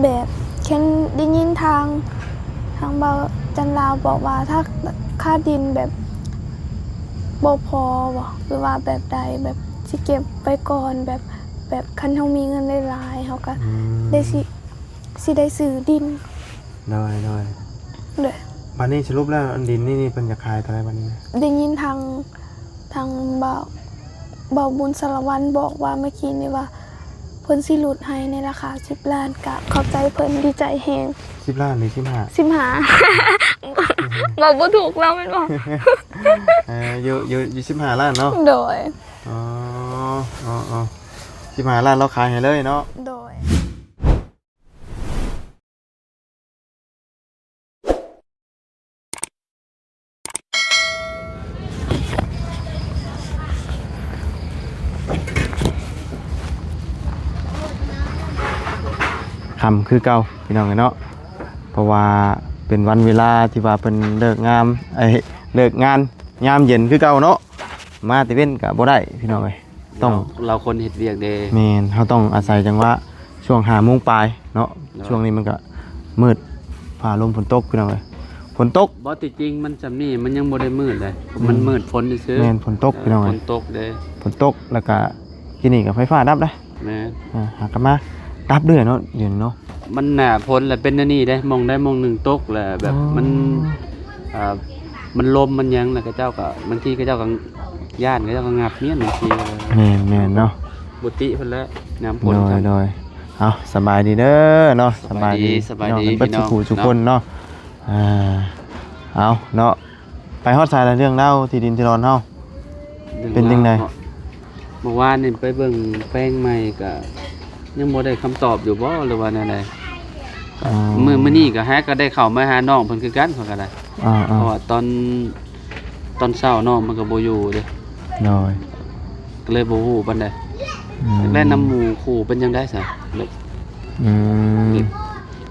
ແບບເຫັນໄດ້ຍິນທາງ ທາງເບົາຈັນລາວບອກວ່າ ຖ້າຄ່າດິນແບບບໍ່ພໍບໍ ຫຼືວ່າແບບໃດ ແບບຊິເກັບໄວ້ກ່ອນ ແບບ ແບບຄັນເຮົາມີເງິນຫຼາຍໆ ເຮົາກໍ ອືມ ໄດ້ຊິ ຊິໄດ້ຊື້ດິນ. ໂດຍ ໂດຍ ໂດຍ. ບັດນີ້ສະຫຼຸບແລ້ວ ອັນດິນນີ້ ນີ້ເພິ່ນຈະຂາຍເທົ່າໃດບັດນີ້ນະ? ໄດ້ຍິນທາງ ທາງບ່າວ ບ່າວບຸນສາລະວັນບອກວ່າ ເມື່ອກີ້ນີ້ວ່າ ເພິ່ນຊິຫຼຸດໃຫ້ໃນລາຄາສິບລ້ານ ກະຂອບໃຈເພິ່ນ ດີໃຈແຮງ. ສິບລ້ານ ຫຼື ສິບຫ້າ? ສິບຫ້າ ເວົ້າບໍ່ຖືກແລ້ວແມ່ນບໍ່? ເອີ ຢູ່ ຢູ່ ຢູ່ສິບຫ້າລ້ານເນາະ? ໂດຍ. ອໍ ອໍ ອໍ ສິບຫ້າລ້ານ ລາວຂາຍໃຫ້ເລີຍເນາະ? ໂດຍ. ຄ່ຳຄືເກົ່າພີ່ນ້ອງເອີຍເນາະ ເພາະວ່າເປັນວັນເວລາທີ່ວ່າເພິ່ນເລີກງາມ ເອີຍ ເລີກງານຍາມເຢັນຄືເກົ່າເນາະ ມາແຕ່ເວັນກໍບໍ່ໄດ້ພີ່ນ້ອງເອີຍ. ຕ້ອງ ລາວ ລາວຄົນເຮັດວຽກເດ້. ແມ່ນ ເຮົາຕ້ອງອາໄສຈັງຫວະຊ່ວງຫ້າໂມງປາຍເນາະ. ໂດຍ. ຊ່ວງນີ້ມັນກະມືດ ຟ້າລົມຝົນຕົກພີ່ນ້ອງເອີຍ ຝົນຕົກ. ບໍ່ ທີ່ຈິງມັນຊ່ຳນີ້ມັນຍັງບໍ່ໄດ້ມືດເດ້. ອືມ ມັນມືດຝົນຊື່ໆ. ແມ່ນ ຝົນຕົກພີ່ນ້ອງເອີຍ. ເອີ ຝົນຕົກເດ້ ຝົນຕົກ ແລ້ວກະ ກີ້ນີ້ກະໄຟຟ້າດັບເດ້. ແມ່ນ. ອ່າ ຫາກະມາດັບເລື້ອຍເນາະ ດຽວນີ້ເນາະ. ມັນໜ້າຝົນແລ້ວເປັນແນວນີ້ເດ້ ໝ່ອງໃດໝ່ອງໜຶ່ງຕົກແລ້ວແບບ ອໍ ມັນ ອ່າ ມັນລົມມັນຫຍັງ ແລ້ວເຂົາເຈົ້າກໍ ບາງທີເຂົາເຈົ້າກໍຢ້ານ ເຂົາເຈົ້າກໍຫງັບມ້ຽນບາງທີ. ແມ່ນໆເນາະ ບໍ່ຕິເພິ່ນແຫຼະຍາມຝົນ. ໂດຍ ໂດຍ. ເອົາ ສະບາຍດີເດີເນາະ ສະບາຍດີ ສະບາຍດີພີ່ນ້ອງເບິດສູ່ຜູ້ສູ່ຄົນເນາະ. ອ່າ ເອົາເນາະ ໄປຮອດໃສລະ ເລື່ອງລາວທີ່ດິນທີ່ດອນເຮົາ ເປັນຈັ່ງໃດ? ເມື່ອວານນີ້ໄປເບິ່ງແປງໃໝ່ ກະຍັງບໍ່ໄດ້ຄຳຕອບຢູ່ບໍ ຫຼືວ່າແນວໃດ? ອໍ ມື້ ມື້ນີ້ກະຫາກະໄດ້ເຂົ້າມາຫານ້ອງເພິ່ນຄືກັນ ຂ້ອຍກະໄດ້. ອ່າໆ ເພາະວ່າຕອນ ຕອນເຊົ້ານ້ອງເພິ່ນກະບໍ່ຢູ່ເດ້. ໂດຍ. ກະເລີຍບໍ່ຮູ້ປານໃດ. ອືມ ແລະນຳໝູ່ຄູ່ເປັນຈັ່ງໃດຊະ? ແບບ ອືມ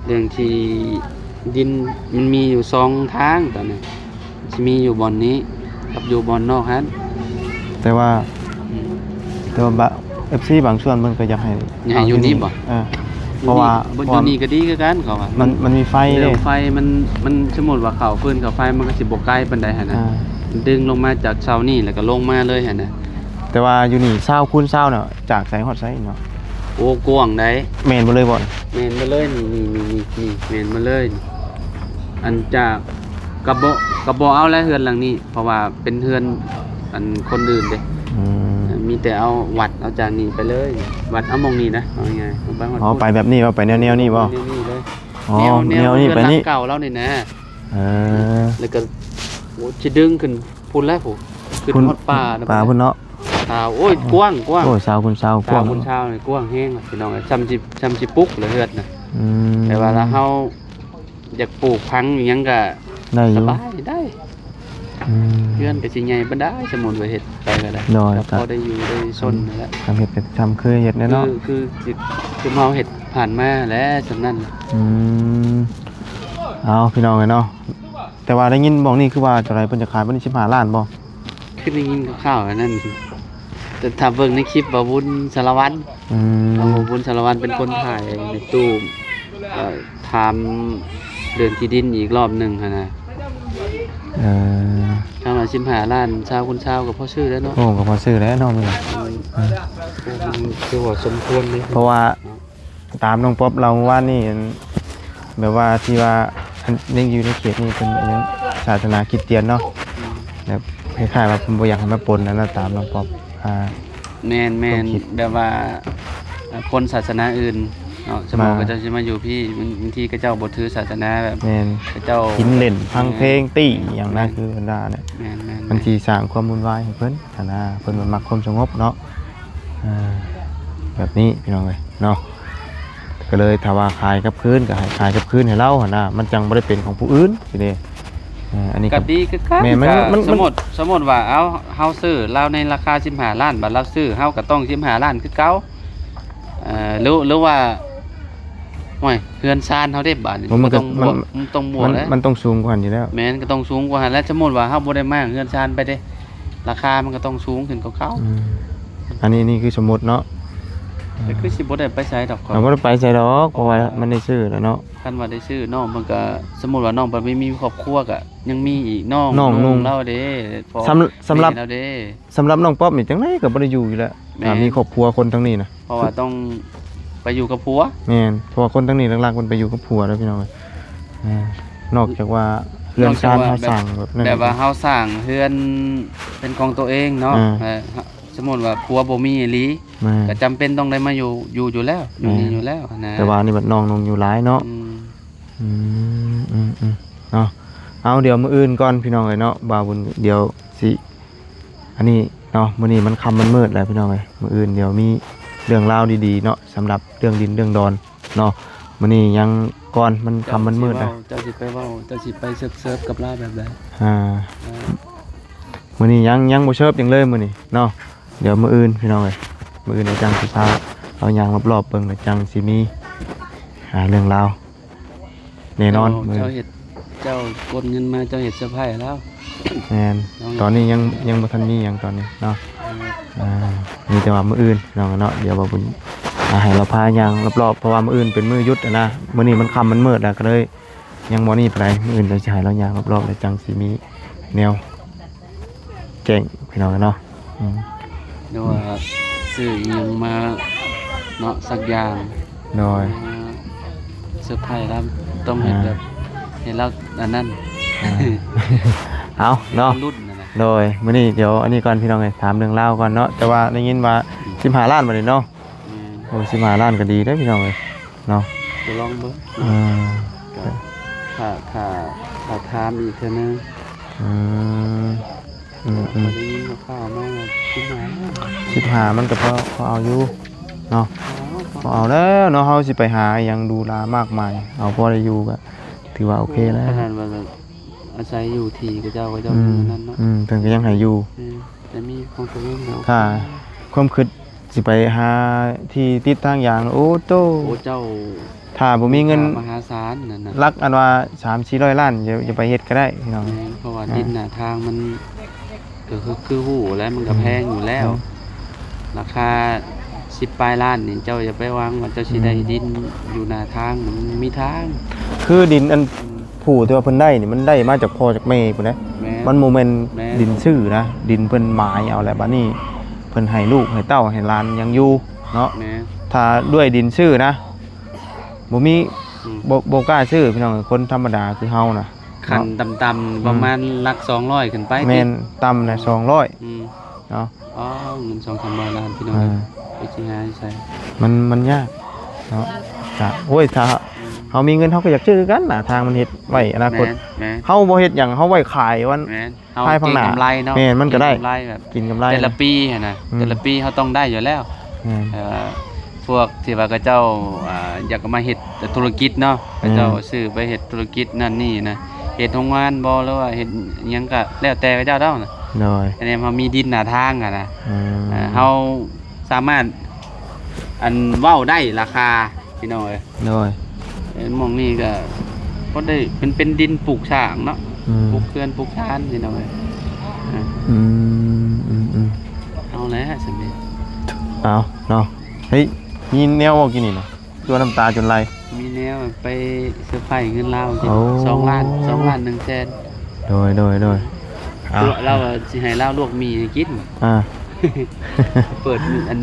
ເລື່ອງທີ່ດິນມັນມີຢູ່ສອງທາງຕອນນີ້ ຊິມີຢູ່ບ່ອນນີ້ກັບຢູ່ບ່ອນນອກຫັ້ນ. ແຕ່ວ່າ ອືມ ແຕ່ວ່າບະ ເອັຟຊີບາງສ່ວນເພິ່ນກໍຢາກໃຫ້ ຢາກໃຫ້ຢູ່ນີ້ບໍ່? ເອີ ເພາະວ່າ ຢູ່ນີ້ກໍດີຄືກັນ ເຂົາວ່າ ມັນ ມັນມີໄຟເດ້. ເລື່ອງໄຟມັນ ມັນ ສົມມຸດວ່າເຂົ້າຟືນເຂົ້າໄຟ ມັນກໍຊິບໍ່ໄກປານໃດຫັ້ນນະ. ອ່າ ດຶງລົງມາຈາກເສົານີ້ ແລ້ວກໍລົງມາເລີຍຫັ້ນນະ. ແຕ່ວ່າຢູ່ນີ້ຊາວຄູນຊາວເນາະ ຈາກໃສຮອດໃສເນາະ? ໂອ້ ກວ້າງໃດ໋. ແມ່ນເບິດເລີຍບໍ່? ແມ່ນເບິດເລີຍ ນີ້ ນີ້ ແມ່ນເບິດເລີຍ. ອັນຈາກ ກະບໍ່ ກະບໍ່ເອົາແລ້ວເຮືອນຫຼັງນີ້ ເພາະວ່າເປັນເຮືອນອັນຄົນອື່ນເດ້. ອືມ ມີແຕ່ເອົາວັດເອົາຈາກນີ້ໄປເລີຍ ວັດເອົາໝ່ອງນີ້ນະ ເອົາງ່າຍໆ ເອົາໄປຮອດ. ອໍ ໄປແບບນີ້ບໍ່? ໄປແນວໆນີ້ບໍ່? ແນວນີ້ເລີຍ. ອໍ ແນວ ແນວນີ້ໄປນີ້ ເຮືອນຫຼັງເກົ່າລາວນີ້ນະ. ເອີ ແລ້ວກໍ ໂອ້ ຊິດຶງຂຶ້ນ ພຸ້ນແຫຼະ ພຸ້ນ ຂຶ້ນຮອດປ່າ ປ່າພຸ້ນເນາະ. ອ່າ ໂອ້ຍ ກວ້າງ ກວ້າງ. ໂອ້ຍ ຊາວຄູນຊາວ ຊາວຄູນຊາວນີ້ກວ້າງແຮງພີ່ນ້ອງເອີຍ. ຊ່ຳຊິ ຊ່ຳຊິປຸກລະເຮືອນນະ. ອືມ ແຕ່ວ່າລະເຮົາຢາກປູກຝັງອີ່ຫຍັງກະໄດ້ຢູ່ ສະບາຍໄດ້. ອືມ ເຮືອນກະຊິໃຫຍ່ປານໃດ ສົມມຸດວ່າເຮັດໄປກະໄດ້. ໂດຍ ກະພໍໄດ້ຢູ່ໄດ້ຊົນຫັ້ນແຫຼະ. ທຳເຮັດກະທຳຄືເຮັດແຫຼະເນາະ. ຄື ຄື ຄືເຮົາເຮັດຜ່ານມາແຫຼະ ສ່ຳນັ້ນ. ອືມ ເອົາ ພີ່ນ້ອງເອີຍເນາະ. ແຕ່ວ່າໄດ້ຍິນໝ່ອງນີ້ຄືວ່າຈັ່ງໃດ ເພິ່ນຈະຂາຍບັດນີ້ສິບຫ້າລ້ານບໍ່? ຄືໄດ້ຍິນຂ່າວໆ ອັນນັ້ນ ແຕ່ຖ້າເບິ່ງໃນຄລິບບ່າວບຸນສາລະວັນ. ອືມ ບ່າວບຸນສາລະວັນເປັນຄົນຖ່າຍໃນຕູ້ ເອີ ຖາມເລື່ອງທີ່ດິນອີກລອບໜຶ່ງຫັ້ນນະ. ເອີ ຖ້າວ່າສິບຫ້າລ້ານ ຊາວຄູນຊາວກໍພໍຊື້ແລ້ວເນາະ. ໂອ້ ກໍພໍຊື້ແລ້ວເນາະ. ອືມ ອືມ ໂອ້ ມັນຖືວ່າສົມຄວນເລີຍ ເພາະວ່າ ຕາມນ້ອງປັອບເລົ່າວານນີ້ ແບບວ່າທີ່ວ່າ ອັນ ຍັງຢູ່ໃນເຂດນີ້ເປັນຫຍັງ ສາສະໜາຄຣິສຕຽນເນາະ. ອືມ ແບບຄ້າຍໆວ່າເພິ່ນບໍ່ຢາກໃຫ້ມາປົນຫັ້ນນະ ຕາມນ້ອງປັອບ. ອ່າ ແມ່ນໆ ຄວາມຄິດ ແບບວ່າ ເອີ ຄົນສາສະໜາອື່ນເນາະ ສະເພາະ ມາ ເຂົາເຈົ້າຊິມາຢູ່ພີ້ ບາງ ບາງທີເຂົາເຈົ້າບໍ່ຖືສາສະໜາ ແບບ ແມ່ນ ເຂົາເຈົ້າກິນຫຼິ້ນຟັງເພງ ແມ່ນ ຕີຫຍັງນະ ແມ່ນ ຄືບັນດານີ້ ແມ່ນໆໆ ບາງທີສ້າງຄວາມວຸ່ນວາຍໃຫ້ເພິ່ນຫັ້ນນະ ເພິ່ນມັນມັກຄວາມສະຫງົບເນາະ. ອ່າ ແບບນີ້ພີ່ນ້ອງເອີຍເນາະ ກໍເລີຍຖ້າວ່າຂາຍກັບຄືນ ກໍໃຫ້ຂາຍກັບຄືນໃຫ້ລາວຫັ້ນນະ ມັນຈັ່ງບໍ່ໄດ້ເປັນຂອງຜູ້ອື່ນຊີ້ເດ້. ເອີ ອັນນີ້ກໍ ກໍດີຄືກັນ. ແມ່ນ ມັນ ກໍ ມັນ ສົມມຸດ ສົມມຸດວ່າ ເອົາ ເຮົາຊື້ລາວໃນລາຄາສິບຫ້າລ້ານ ບາດລາວຊື້ ເຮົາກໍຕ້ອງສິບຫ້າລ້ານຄືເກົ່າ. ເອີ ຫຼື ຫຼືວ່າ ໂອ້ຍ ເຮືອນຊານເຮົາເດ້ບາດນີ້ ມັນ ມັນກໍ ມັນຕ້ອງບວກ ມັນ ມັນຕ້ອງບວກ ມັນ ແລ້ວ ມັນຕ້ອງສູງກວ່າຫັ້ນຢູ່ແລ້ວ. ແມ່ນ ກໍຕ້ອງສູງກວ່າຫັ້ນແຫຼະ ສົມມຸດວ່າເຮົາບໍ່ໄດ້ມ້າງເຮືອນຊານໄປເດ້ ລາຄາມັນກໍຕ້ອງສູງຂຶ້ນກວ່າເກົ່າ. ອືມ ອັນນີ້ ນີ້ຄືສົມມຸດເນາະ. ກໍຄືຊິບໍ່ໄດ້ໄປໃສດອກ ເຮົາບໍ່ໄດ້ໄປໃສດອກ ເພາະວ່າມັນໄດ້ຊື້ແລ້ວເນາະ. ຄັນວ່າໄດ້ຊື້ ນ້ອງເພິ່ນກໍ ສົມມຸດວ່ານ້ອງໄປມີ ມີຄອບຄົວ ກໍຍັງມີອີກ ນ້ອງ ນ້ອງນຸ່ງ ໜຸ່ງລາວເດ້. ສຳ ສຳລັບ ແມ່ລາວເດ້ ສຳລັບນ້ອງປັອບນີ້ ຈັ່ງໃດກໍບໍ່ໄດ້ຢູ່ຢູ່ແລ້ວ ແມ່ນ ຖ້າມີຄອບຄົວຄົນທາງນີ້ນະ ເພາະວ່າຕ້ອງໄປຢູ່ກັບຜົວ. ແມ່ນ ເພາະວ່າຄົນທາງນີ້ຫຼັກໆ ເພິ່ນໄປຢູ່ກັບຜົວແລ້ວ ພີ່ນ້ອງເອີຍ. ແມ່ນ ນອກຈາກວ່າເຮືອນຊານເຮົາສ້າງແບບນັ້ນ ແບບວ່າເຮົາສ້າງເຮືອນເປັນຂອງຕົວເອງເນາະ ເອີ ເອີ ສົມມຸດວ່າຜົວບໍ່ມີອີ່ຫຼີ ແມ່ນ ກໍຈຳເປັນຕ້ອງໄດ້ມາຢູ່ ຢູ່ ຢູ່ແລ້ວ ຢູ່ນີ້ ແມ່ນ ຢູ່ແລ້ວນະ. ແຕ່ວ່ານີ້ບັດນ້ອງນຸ່ງຢູ່ຫຼາຍເນາະ. ອືມ ອືມ ອືມ ອືມ ເນາະ. ເອົາ ດຽວມື້ອື່ນກ່ອນ ພີ່ນ້ອງເອີຍເນາະ ບ່າວບຸນ ດຽວຊິ ອັນນີ້ເນາະ ມື້ນີ້ມັນຄ່ຳມັນມືດແລ້ວ ພີ່ນ້ອງເອີຍ. ມື້ອື່ນດຽວມີເລື່ອງລາວດີໆເນາະ ສຳລັບເລື່ອງດິນເລື່ອງດອນເນາະ. ມື້ນີ້ຍັງກ່ອນ ມັນຄ່ຳມັນມືດແລ້ວ. ເຈົ້າຊິເວົ້າ ເຈົ້າຊິໄປເສີບ ເສີບກັບລາວແບບໃດ? ອ່າ ອ່າ ມື້ນີ້ຍັງ ຍັງບໍ່ເສີບຫຍັງເລີຍມື້ນີ້ເນາະ. ດຽວມື້ອື່ນ ພີ່ນ້ອງເອີຍ ມື້ອື່ນອາຈານຊິພາເຮົາຍ່າງລອບໆເບິ່ງ ແລ້ວຈັ່ງຊິມີ ອ່າ ເລື່ອງລາວແນ່ນອນ. ເຈົ້າ ມື້ ເຈົ້າເຮັດ ເຈົ້າກົນເງິນມາ ເຈົ້າເຮັດເຊີໄພລາວ. ແມ່ນ ຕອນນີ້ຍັງ ຍັງບໍ່ທັນມີຫຍັງຕອນນີ້ເນາະ. ອ່າ ມີແຕ່ວ່າມື້ອື່ນ ພີ່ນ້ອງເນາະ ດຽວບ່າວບຸນ ອ່າ ໃຫ້ລາວພາຍ່າງລອບໆ ເພາະວ່າມື້ອື່ນເປັນມື້ຢຸດຫັ້ນນະ. ມື້ນີ້ມັນຄ່ຳມັນມືດແລ້ວ ກໍເລີຍ ຍັງບໍ່ນີ້ປານໃດ. ມື້ອື່ນເຮົາຊິໃຫ້ລາວຍ່າງລອບໆ ແລ້ວຈັ່ງຊິມີແນວແຈ້ງ ພີ່ນ້ອງເນາະ. ອືມ ຫຼືວ່າຊື້ອີ່ຫຍັງມາເນາະ ສັກຢ່າງ. ໂດຍ ມາເຊີໄພລາວ ຕ້ອງເຮັດແບບ ອ່າ ໃຫ້ລາວອັນນັ້ນ. ອ່າ ເອົາເນາະ ລຸ້ນນະ. ໂດຍ ມື້ນີ້ດຽວອັນນີ້ກ່ອນ ພີ່ນ້ອງເອີຍ ຖາມເລື່ອງລາວກ່ອນເນາະ. ແຕ່ວ່າໄດ້ຍິນວ່າ ອືມ ສິບຫ້າລ້ານບາດນີ້ເນາະ. ແມ່ນ ໂອ້ ສິບຫ້າລ້ານກໍດີເດ້ ພີ່ນ້ອງເອີຍເນາະ. ກໍລອງເບິ່ງເນາະ. ອ່າ ກໍຖ້າ ຖ້າ ຖ້າຖາມອີກເທື່ອໜຶ່ງ. ອືມ ອືມ ອືມ ໄດ້ຍິນຂ່າວມາວ່າສິບຫ້າ ສິບຫ້າມັນກໍພໍ ພໍເອົາຢູ່ເນາະ. ພໍ ພໍເອົາແລ້ວເນາະ. ເຮົາຊິໄປຫາອີ່ຫຍັງດູຫຼາມາກມາຍ ເອົາພໍໄດ້ຢູ່ກໍຖືວ່າໂອເຄແລ້ວ. ຂະໜາດວ່າ ອາໄສຢູ່ທີ່ຂະເຈົ້າ ຂະເຈົ້າ ອືມ ຍັງອັນນັ້ນເນາະ. ອືມ ເພິ່ນກໍຍັງໃຫ້ຢູ່. ອືມ ແຕ່ມີຂອງຕົວເອງແລ້ວ ຖ້າຄວາມຄິດຊິໄປຫາທີ່ຕິດທາງຢາງ ໂອ້ໂຕ ໂອ້ ເຈົ້າ ຖ້າບໍ່ມີເງິນ ມະຫາສານນັ້ນນະ ຫຼັກອັນວ່າສາມສີ່ຮ້ອຍລ້ານ ຢ່າ ຢ່າໄປເຮັດກໍໄດ້ ພີ່ນ້ອງ. ແມ່ນ ເພາະວ່າ ອ່າ ດິນໜ້າທາງມັນ ກໍຄື ຄືຮູ້ແຫຼະ ມັນກໍ ອືມ ແພງຢູ່ແລ້ວ. ອືມ ລາຄາສິບປາຍລ້ານນີ້ ເຈົ້າຢ່າໄປຫວັງວ່າເຈົ້າຊິໄດ້ ອືມ ດິນຢູ່ໜ້າທາງ ມັນມີທາງ ຄືດິນອັນ ອືມ ຜູ້ທີ່ວ່າເພິ່ນໄດ້ນີ້ ມັນໄດ້ມາຈາກພໍ່ຈາກແມ່ພຸ້ນນະ. ແມ່ນ ມັນບໍ່ແມ່ນ ແມ່ນ ດິນຊື້ນະ ດິນເພິ່ນໝາຍເອົາແຫຼະ. ບັດນີ້ເພິ່ນໃຫ້ລູກໃຫ້ເຕົ້າໃຫ້ຫຼານຫຍັງຢູ່ເນາະ. ແມ່ນ ຖ້າດ້ວຍດິນຊື້ນະ ບໍ່ມີ ອືມ ບໍ່ ບໍ່ກ້າຊື້ ພີ່ນ້ອງ. ຄົນທຳມະດາຄືເຮົານະ ຂັ້ນຕ່ຳໆ ເນາະ ປະມານ ອືມ ຫຼັກສອງຮ້ອຍຂຶ້ນໄປ. ແມ່ນ ຕິ ຕ່ຳນະ ສອງຮ້ອຍ ອືມ ເນາະ. ອໍ ເງິນສອງສາມຮ້ອຍລ້ານ ພີ່ນ້ອງ ອ່າ ໄປຊິຫາໃສ່. ມັນ ມັນຍາກເນາະ. ກະ ໂອ້ຍ ຖ້າ ອືມ ເຮົາມີເງິນ ເຮົາກໍຢາກຊື້ຄືກັນນະ. ທາງມັນເຮັດໄວ້ອະນາຄົດ. ແມ່ນ ແມ່ນ ເຮົາບໍ່ເຮັດຫຍັງ ເຮົາໄວ້ຂາຍວັນ ແມ່ນ ເຮົາ ພາຍພາກໜ້າ ເກັງກຳໄລເນາະ. ແມ່ນ ມັນກໍໄດ້ ເກັງກຳໄລແບບ ກິນກຳໄລ ແຕ່ລະປີຫັ້ນນະ. ອືມ ແຕ່ລະປີເຮົາຕ້ອງໄດ້ຢູ່ແລ້ວ. ແມ່ນ ເອີ ພວກທີ່ວ່າເຂົາເຈົ້າ ອ່າ ຢາກມາເຮັດທຸລະກິດເນາະ ເຂົາເຈົ້າ ແມ່ນ ຊື້ໄປເຮັດທຸລະກິດນັ້ນນີ້ນະ ເຮັດໂຮງງານບໍ ຫຼືວ່າເຮັດຫຍັງກໍແລ້ວແຕ່ເຂົາເຈົ້າເດ້ນະ. ໂດຍ ອັນນີ້ເຮົາມີດິນໜ້າທາງຫັ້ນນະ. ອືມ ເຮົາສາມາດ ອັນ ເວົ້າໄດ້ລາຄາ ພີ່ນ້ອງເອີຍ. ໂດຍ ເອີ ໝ່ອງນີ້ກໍພໍໄດ້ ເປັນ ເປັນດິນປູກສ້າງເນາະ. ອືມ ປູກເຮືອນປູກຊານ ພີ່ນ້ອງເອີຍ. ອ່າ ອືມ ອືມ ອືມ ເອົາແຫຼະຊັ້ນນີ້ ເອົາເນາະ. ເຮີ້ຍ ມີແນວບໍ່ກີ້ນີ້ນະ ຕົວນ້ຳຕາຈົນໄຫຼ. ມີແນວໄປເຊີໄພເງິນລາວ ໂອ້ ສອງລ້ານ ສອງລ້ານໜຶ່ງແສນ. ໂດຍ ໂດຍ ໂດຍ ເອົາ ລາວວ່າຊິໃຫ້ລາວລວກໝີ່ໃຫ້ກິນ. ອ່າ ເປີດອັນ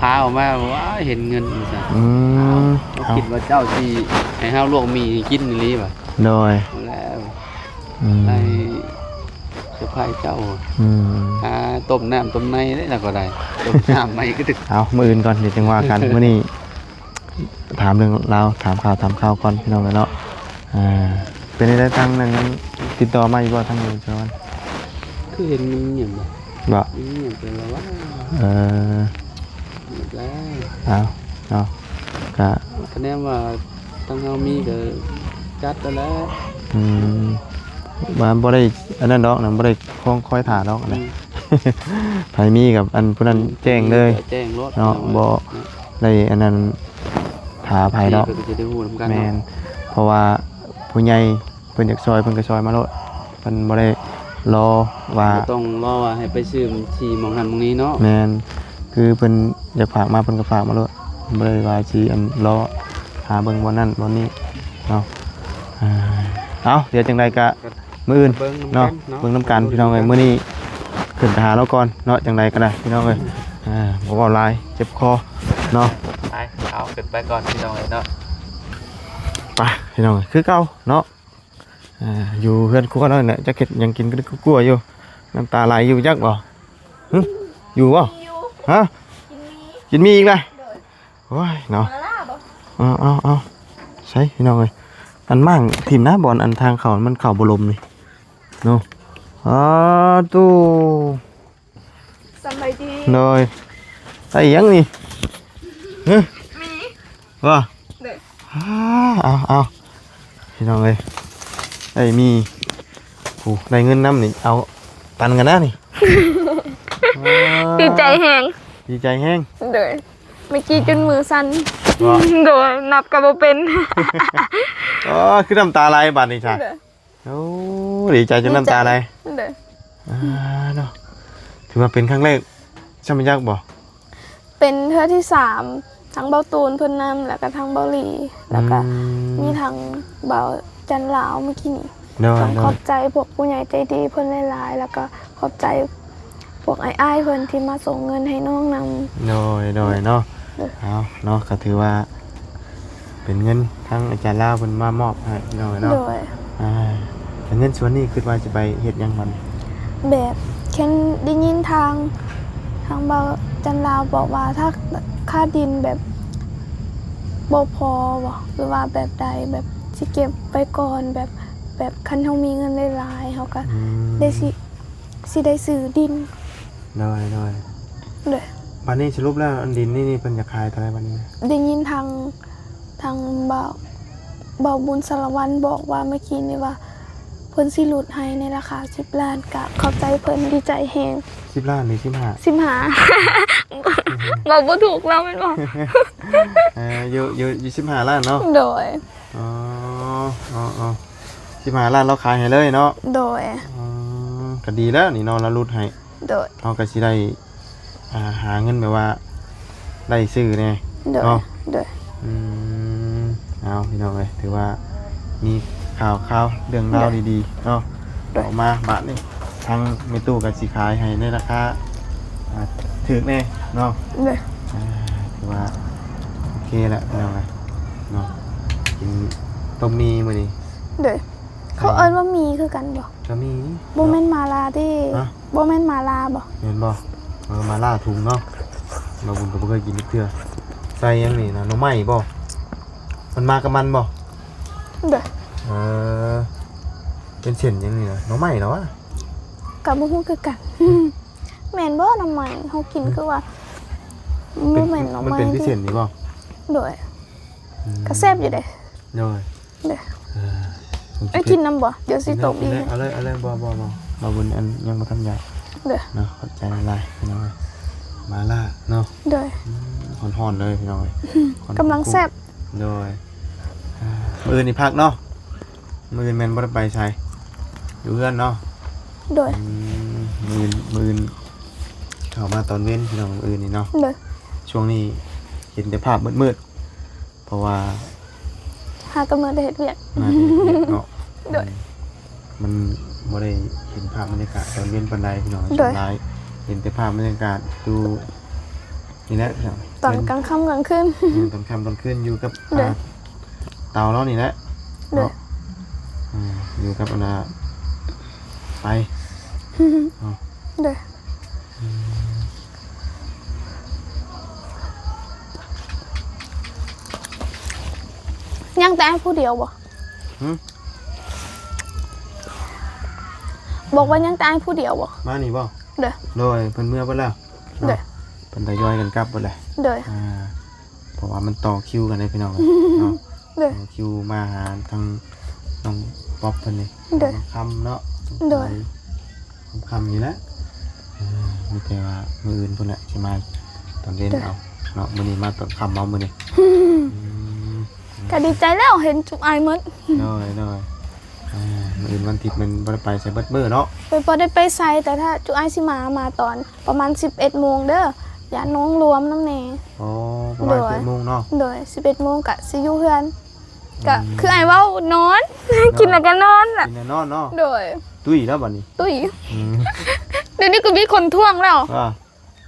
ພາອອກມາ ວ້າ ເຫັນເງິນວ່າຊັ້ນ. ອືມ ເຮົາຄິດວ່າເຈົ້າຊິໃຫ້ເຮົາລວກໝີ່ໃຫ້ກິນອີ່ຫຼີວ່າ. ໂດຍ ແລ້ວ ອືມ ໄດ້ເຊີໄພເຈົ້າ. ອືມ ຫາຕົ້ມນ້ຳຕົ້ມໃນເດ້ ລາວກໍໄດ້ ຕົ້ມນ້ຳໃໝ່ກໍຖືກ. ເອົາ ມື້ອື່ນກ່ອນ ດຽວຈຶ່ງວ່າກັນ. ມື້ນີ້ ຖາມເລື່ອງລາວ ຖາມຂ່າວ ຖາມຂ່າວກ່ອນ ພີ່ນ້ອງເອີຍເນາະ. ອ່າ ເປັນຈັ່ງໃດທາງນັ້ນ ຕິດຕໍ່ມາຢູ່ບໍ່ ທາງເຈົ້າ? ຄືເຫັນມີຫຍັງບໍ່? ບໍ່ ມີຫຍັງເປັນລະວ່າ. ເອີ ເອົາເນາະ ກະ ກະແນມວ່າທາງເຮົາມີກະຈັດຫັ້ນແຫຼະ. ອືມ ວ່າບໍ່ໄດ້ອັນນັ້ນດອກນະ ບໍ່ໄດ້ຄອງຄອຍຖ້າດອກນະ. ອືມ ໃຜມີກັບອັນຜູ້ນັ້ນແຈ້ງເລີຍ ແຈ້ງໂລດເນາະ ເນາະ ບໍ່ໄດ້ອັນນັ້ນຖ້າໃຜດອກ. ເພິ່ນກໍຈະໄດ້ຮູ້ນຳກັນເນາະ. ແມ່ນ ເພາະວ່າຜູ້ໃຫຍ່ເພິ່ນຢາກຊ່ອຍ ເພິ່ນກໍຊ່ອຍມາໂລດ ເພິ່ນບໍ່ໄດ້ລໍວ່າ ບໍ່ຕ້ອງລໍວ່າໃຫ້ໄປຊື້ທີ່ໝ່ອງຫັ້ນໝ່ອງນີ້ເນາະ. ແມ່ນ ຄືເພິ່ນຢາກຝາກມາ ເພິ່ນກໍຝາກມາໂລດ. ບໍ່ໄດ້ວ່າຊິອັນ ລໍຫາເບິ່ງບ່ອນນັ້ນບ່ອນນີ້ເນາະ. ອ່າ ເອົາ ດຽວຈັ່ງໃດກະມື້ອື່ນເນາະ ເບິ່ງນຳກັນ ເບິ່ງນຳກັນພີ່ນ້ອງເອີຍ. ມື້ນີ້ຂຶ້ນໄປຫາລາວກ່ອນເນາະ ຈັ່ງໃດກະໄດ້ພີ່ນ້ອງເອີຍ. ອ່າ ບໍ່ເວົ້າຫຼາຍ ເຈັບຄໍເນາະ. ໄປ ເອົາ ຂຶ້ນໄປກ່ອນພີ່ນ້ອງເອີຍເນາະ. ໄປພີ່ນ້ອງເອີຍ ຄືເກົ່າເນາະ. ອ່າ ຢູ່ເຮືອນຄົວເຮົານີ້ແຫຼະ ຈັກເຮັດຫຍັງກິນກະກົວໆຢູ່. ນ້ຳຕາໄຫຼຢູ່ຈັກບໍ່? ຫຶ ຢູ່ບໍ່? ມີຢູ່ ຮະ? ກິນໝີ່ ກິນໝີ່ອີກລະ? ໂດຍ. ໂອ້ຍເນາະ ມາລາບໍ່? ເອົາໆໆ ໃສພີ່ນ້ອງເອີຍ ອັນມ້າງຖິ້ມນະ ບ່ອນອັນທາງເຂົ້າມັນເຂົ້າບໍ່ລົມນີ້ເນາະ. ອ້າ ໂທ້ ສະບາຍດີ. ໂດຍ. ໄດ້ຫຍັງນີ້? ຫຶ ໝີ່ ວ່າ ເດີ ອ້າ ເອົາໆ ພີ່ນ້ອງເອີຍ ໄດ້ໝີ່ ໂອ້ ໄດ້ເງິນນຳນີ້ ເອົາປັນກັນນະນີ້. ດີໃຈແຮງ ດີໃຈແຮງ. ໂດຍ. ເມື່ອກີ້ຈົນມືສັ່ນ. ບໍ່? ໂດຍ ນັບກະບໍ່ເປັນ. ອໍ ຄືນ້ຳຕາໄຫຼບາດນີ້ຊະ. ໂດຍ. ໂອ້ ດີໃຈຈົນນ້ຳຕາໄຫຼ. ດີໃຈ. ໂດຍ. ອ່າ ເນາະ ຖືວ່າເປັນຄັ້ງແລກຊ້ຳບໍ່ຈັກບໍ່? ເປັນເທື່ອທີສາມ ທັງເບົາຕູນເພິ່ນນຳ ແລ້ວກະທັງເບົາຫຼີ ແລ້ວກະ ອືມ ມີທັງເບົາຈັນລາວເມື່ອກີ້ນີ້. ໂດຍ ຕ້ອງ ໂດຍ ຂອບໃຈພວກຜູ້ໃຫຍ່ໃຈດີເພິ່ນຫຼາຍໆ ແລ້ວກະຂອບໃຈ ພວກອ້າຍໆເພິ່ນທີ່ມາສົ່ງເງິນໃຫ້ນ້ອງນຳ. ໂດຍ ໂດຍເນາະ. ໂດຍ. ເອົາເນາະ ກະຖືວ່າເປັນເງິນທາງອາຈານລາວເພິ່ນມາມອບໃຫ້ນ້ອງເນາະ. ໂດຍ. ອ່າ ແລ້ວເງິນສ່ວນນີ້ຄິດວ່າຈະໄປເຮັດຫຍັງມັນ? ແບບເຫັນໄດ້ຍິນທາງ ທາງເບົາຈັນລາວບອກວ່າ ຖ້າຄ່າດິນແບບບໍ່ພໍບໍ ຫຼືວ່າແບບໃດ ແບບຊິເກັບໄວ້ກ່ອນ ແບບ ແບບຄັນເຮົາມີເງິນຫຼາຍໆ ເຮົາກະ ອືມ ໄດ້ຊິ ຊິໄດ້ຊື້ດິນ. ໂດຍ ໂດຍ ໂດຍ. ບາດນີ້ສະຫຼຸບແລ້ວ ອັນດິນນີ້ນີ້ເພິ່ນຢາກຂາຍເທົ່າໃດບາດນີ້? ໄດ້ຍິນທາງ ທາງເບົາ ເບົາບຸນສາລະວັນບອກວ່າເມື່ອກີ້ນີ້ວ່າ ເພິ່ນຊິຫຼຸດໃຫ້ໃນລາຄາສິບລ້ານ ກະຂອບໃຈເພິ່ນ ດີໃຈແຮງ. ສິບລ້ານ ຫຼື ສິບຫ້າ? ສິບຫ້າ. ເວົ້າບໍ່ຖືກແລ້ວແມ່ນບໍ່? ເອີ ຢູ່ ຢູ່ ຢູ່ສິບຫ້າລ້ານເນາະ? ໂດຍ. ອໍ ອໍ ອໍ ສິບຫ້າລ້ານລາວຂາຍໃຫ້ເລີຍເນາະ? ໂດຍ. ອືມ ກະດີແລ້ວນີ້ເນາະ ລາວຫຼຸດໃຫ້. ໂດຍ. ເຮົາກະຊິໄດ້ ອ່າ ຫາເງິນແບບວ່າໄດ້ຊື້ແດ່. ໂດຍ ເນາະ? ໂດຍ. ອືມ ເອົາ ພີ່ນ້ອງເອີຍ ຖືວ່າມີຂ່າວຄາວເລື່ອງລາວ ໂດຍ ດີໆເນາະ. ໂດຍ. ອອກມາບາດນີ້ ທາງແມ່ຕູ້ກະຊິຂາຍໃຫ້ໃນລາຄາ ອ່າ ຖືກແດ່ເນາະ. ໂດຍ. ອ່າ ຖືວ່າໂອເຄແລ້ວພີ່ນ້ອງເອີຍເນາະ ກິນຕົ້ມໝີ່ມື້ນີ້. ໂດຍ. ເຂົາເອີ້ນວ່າໝີ່ຄືກັນບໍ່? ກະໝີ່ ບໍ່ແມ່ນໝາລ່າຕິ? ຮະ? ບໍ່ແມ່ນໝາລ່າບໍ່? ແມ່ນບໍ່? ເອີ ໝາລ່າທຸງເນາະ ບ່າວບຸນກະບໍ່ເຄີຍກິນຈັກເທື່ອ. ໃສ່ຫຍັງນີ້ນະ ໜໍ່ໄມ້ບໍ່? ມັນມາກັບມັນບໍ່? ໂດຍ. ເອີ ເປັນເສັ້ນຫຍັງນີ້ນະ ໜໍ່ໄມ້ລະວະ? ກະບໍ່ຮູ້ຄືກັນ. ແມ່ນບໍ່ໜໍ່ໄມ້? ເຮົາກິນຄືວ່າ ມັນ ບໍ່ແມ່ນໜໍ່ໄມ້ ມັນເປັນຄືເສັ້ນນີ້ບໍ່? ໂດຍ. ອືມ ກະແຊບຢູ່ເດ້. ໂດຍ. ເດີ ເອີ ເອີ ກິນນຳບໍ່? ດຽວຊິຕົ້ມອີກ. ເອົາເລີຍ ເອົາເລີຍ ບໍ່ ບໍ່ ບໍ່ ບ່າວບຸນອັນຍັງບໍ່ທັນຢາກ. ເດີ ເນາະ ຂອບໃຈຫຼາຍໆ ພີ່ນ້ອງເອີຍ. ໝາລ່າເນາະ. ໂດຍ. ອືມ ຮ້ອນໆເລີຍພີ່ນ້ອງເອີຍ ກຳລັງແຊບ. ໂດຍ. ອ່າ ມື້ອື່ນນີ້ພັກເນາະ ມື້ອື່ນແມ່ນບໍ່ໄດ້ໄປໃສ ຢູ່ເຮືອນເນາະ? ໂດຍ. ອືມ ມື້ອື່ນ ມື້ອື່ນເຂົ້າມາຕອນເວັນພີ່ນ້ອງ ມື້ອື່ນນີ້ເນາະ. ໂດຍ. ຊ່ວງນີ້ເຫັນແຕ່ພາບມືດໆ ເພາະວ່າຫາກະເມືອແຕ່ເຮັດວຽກ ມາແຕ່ເຮັດວຽກເນາະ. ໂດຍ. ອືມ ມັນບໍ່ໄດ້ເຫັນພາບບັນຍາກາດຕອນເວັນປານໃດພີ່ນ້ອງ. ໂດຍ. ສ່ວນຫຼາຍເຫັນແຕ່ພາບບັນຍາກາດຢູ່ນີ້ແຫຼະພີ່ນ້ອງ ຕອນກາງຄ່ຳກາງຄືນ. ອືມ ຕອນຄ່ຳຕອນຄືນຢູ່ກັບ ໂດຍ ອ່າ ເຕົາເຮົານີ້ແຫຼະ. ໂດຍ. ເນາະ ອືມ ຢູ່ກັບອັນນ່າ ໄຟເນາະ. ໂດຍ. ອືມ ຍັງແຕ່ອ້າຍຜູ້ດຽວບໍ່? ຫື? ບອກວ່າຍັງແຕ່ອ້າຍຜູ້ດຽວບໍ່? ມານີ້ບໍ່? ໂດຍ. ໂດຍ ເພິ່ນເມືອເບິດແລ້ວເນາະ. ໂດຍ. ເພິ່ນທະຍອຍກັນກັບເບິດແລ້ວ. ໂດຍ. ອ່າ ເພາະວ່າມັນຕໍ່ຄິວກັນເດ້ພີ່ນ້ອງເອີຍເນາະ. ໂດຍ. ຕໍ່ຄິວມາຫາທາງນ້ອງປັອບເພິ່ນນີ້. ໂດຍ. ຄ່ຳເນາະ. ໂດຍ. ຄ່ຳໆນີ້ແຫຼະ ເອີ ມີແຕ່ວ່າມື້ອື່ນພຸ້ນແຫຼະຊິມາຕອນເວັນເອົາເນາະ. ມື້ນີ້ມາຕອນຄ່ຳເອົາມື້ນີ້. ອືມ ກະດີໃຈແລ້ວເຫັນຈຸອ້າຍໝົດ. ໂດຍ ໂດຍ. ອ່າ ມື້ອື່ນວັນທິດແມ່ນບໍ່ໄດ້ໄປໃສເບິດມື້ເນາະ. ໂດຍ ບໍ່ໄດ້ໄປໃສ ແຕ່ຖ້າຈຸອ້າຍຊິມາ ມາຕອນປະມານສິບເອັດໂມງເດີ. ຢ້ານນ້ອງລວມນຳແດ່. ອໍ ປະມານ ໂດຍ ສິບເອັດໂມງເນາະ. ໂດຍ ສິບເອັດໂມງກະຊິຢູ່ເຮືອນ. ອືມ ກະຄືອ້າຍເວົ້າ ນອນ ນອນ ກິນແລ້ວກະນອນລະ. ກິນແລ້ວນອນເນາະ. ໂດຍ ຕຸ້ຍແລ້ວບັດນີ້. ຕຸ້ຍ. ອືມ ດຽວນີ້ກໍມີຄົນທ້ວງແລ້ວ. ວ່າ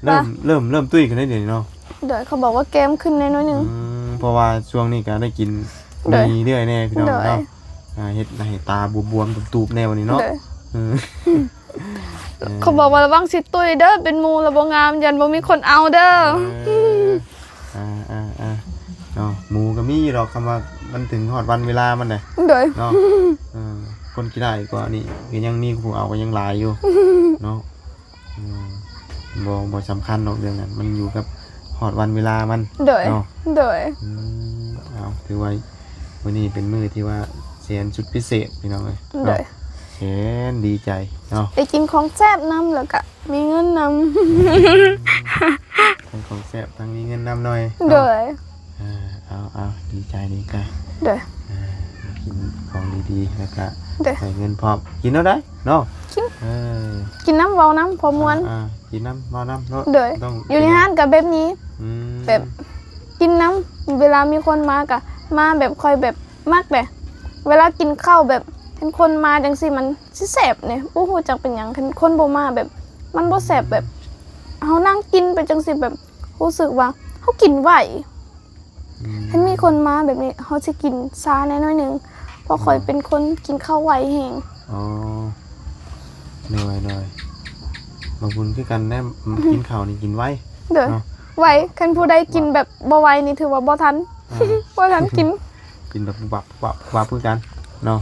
ເລີ່ມ ວ່າ ເລີ່ມ ເລີ່ມຕຸ້ຍຂຶ້ນແລ້ວດຽວນີ້ເນາະ. ໂດຍ ເຂົາບອກວ່າແກ້ມຂຶ້ນແດ່ໜ້ອຍໜຶ່ງ. ອືມ ເພາະວ່າຊ່ວງນີ້ກໍໄດ້ກິນ ໂດຍ ມີເລື້ອຍແດ່ພີ່ນ້ອງເນາະ. ໂດຍ ອ່າ ເຮັດໃຫ້ຕາບວມໆຕູບໆແດ່ບັດນີ້ເນາະ. ໂດຍ ເອີ ເຂົາບອກວ່າລະວັງຊິຕຸ້ຍເດີ ເປັນໝູ່ລະບໍ່ງາມ ຢ້ານບໍ່ມີຄົນເອົາເດີ. ເອີ ອ່າໆໆ ເນາະ ໝູກໍມີຢູ່ດອກ ຄຳວ່າມັນເຖິງຮອດວັນເວລາມັນແຫຼະ. ໂດຍ ເນາະ. ເອີ ຄົນຂີ້ຮ້າຍກວ່ານີ້ກໍຍັງມີ ຜູ້ເອົາກໍຍັງຫຼາຍຢູ່ເນາະ. ອືມ ບໍ່ ບໍ່ສຳຄັນດອກເລື່ອງນັ້ນ ມັນຢູ່ກັບຮອດວັນເວລາມັນ. ໂດຍ ເນາະ. ໂດຍ ອືມ ເອົາ ຖືວ່າມື້ນີ້ເປັນມື້ທີ່ວ່າແສນສຸດພິເສດພີ່ນ້ອງເອີຍ. ໂດຍ ເນາະ ແສນດີໃຈເນາະ ໄດ້ກິນຂອງແຊບນຳ ແລ້ວກະມີເງິນນຳ. ທັງຂອງແຊບ ທັງມີເງິນນຳໜ້ອຍ. ໂດຍ ເນາະ. ອ່າ ເອົາ ເອົາ ດີໃຈ ດີໃຈ. ໂດຍ ອ່າ ກິນຂອງດີໆ ແລ້ວກະ ໂດຍ ໃຊ້ເງິນພ້ອມ. ກິນແນວໃດເນາະ? ກິນ ເອີ ກິນນຳ ເວົ້ານຳ ພໍມ່ວນ. ອ່າ ກິນນຳ ເວົ້ານຳເນາະ. ໂດຍ ຕ້ອງ ຢູ່ໃນຮ້ານກໍແບບນີ້. ອືມ ແບບກິນນຳ ເວລາມີຄົນມາກໍມາ ແບບຂ້ອຍແບບມັກເດ້ ເວລາກິນເຂົ້າແບບເຫັນຄົນມາຈັ່ງຊີ້ ມັນຊິແຊບເດ້ ບໍ່ຮູ້ຈັກເປັນຫຍັງ ຄັນຄົນບໍ່ມາແບບມັນບໍ່ແຊບ. ແບບເຮົານັ່ງກິນໄປຈັ່ງຊີ້ ແບບຮູ້ສຶກວ່າເຮົາກິນໄວ. ອືມ ຄັນມີຄົນມາແບບນີ້ ເຮົາຊິກິນຊ້າແດ່ໜ້ອຍໜຶ່ງ ເພາະຂ້ອຍ ອືມ ເປັນຄົນກິນເຂົ້າໄວແຮງ. ອໍ ໂດຍ ໂດຍ ບາງຄົນຄືກັນນະ ອືມ ກິນເຂົ້ານີ້ກິນໄວ. ໂດຍ ເນາະ ໄວ ຄັນຜູ້ໃດກິນແບບບໍ່ໄວນີ້ ຖືວ່າບໍ່ທັນ ອ່າ ບໍ່ທັນກິນ. ກິນແບບປຸບປັບ ປຸບປັບ ປຸບປັບຄືກັນເນາະ.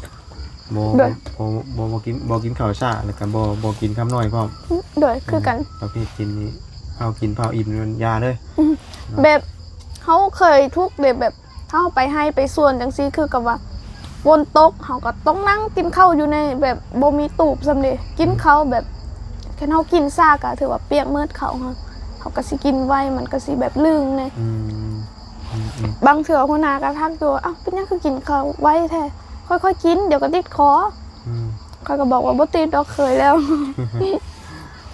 ບໍ່ ໂດຍ ບໍ່ ບໍ່ ບໍ່ກິນ ບໍ່ກິນເຂົ້າຊ້າ ແລ້ວກໍບໍ່ ບໍ່ກິນຄຳນ້ອຍພ້ອມ. ໂດຍ ຄືກັນ. ເອີ ປະເພດກິນນີ້ ເຮົາກິນພ້າວອີ່ມນີ້ມັນຢ່າເລີຍ. ອືມ ເນາະ ແບບເຮົາເຄີຍທຸກເດ້ ແບບເຮົາໄປໄຮ່ໄປສວນຈັ່ງຊີ້ ຄືກັບວ່າຝົນຕົກ ເຮົາກໍຕ້ອງນັ່ງກິນເຂົ້າຢູ່ໃນແບບບໍ່ມີຕູບຊ້ຳເດ້ ກິນເຂົ້າແບບ ອືມ ຄັນເຮົາກິນຊ້າກໍຖືວ່າປຽກໝົດເຂົ້າເຮົາ ເຮົາກໍຊິກິນໄວ ມັນກໍຊິແບບລຶ້ງແດ່. ອືມ ອືມໆ ບາງເທື່ອຫົວໜ້າກໍທັກຢູ່ ອ້າວ ເປັນຫຍັງຄືກິນເຂົ້າໄວແທ້? ຄ່ອຍໆກິນ ດຽວກໍຕິດຄໍ. ອືມ ຂ້ອຍກໍບອກວ່າບໍ່ຕິດດອກ ເຄີຍແລ້ວ.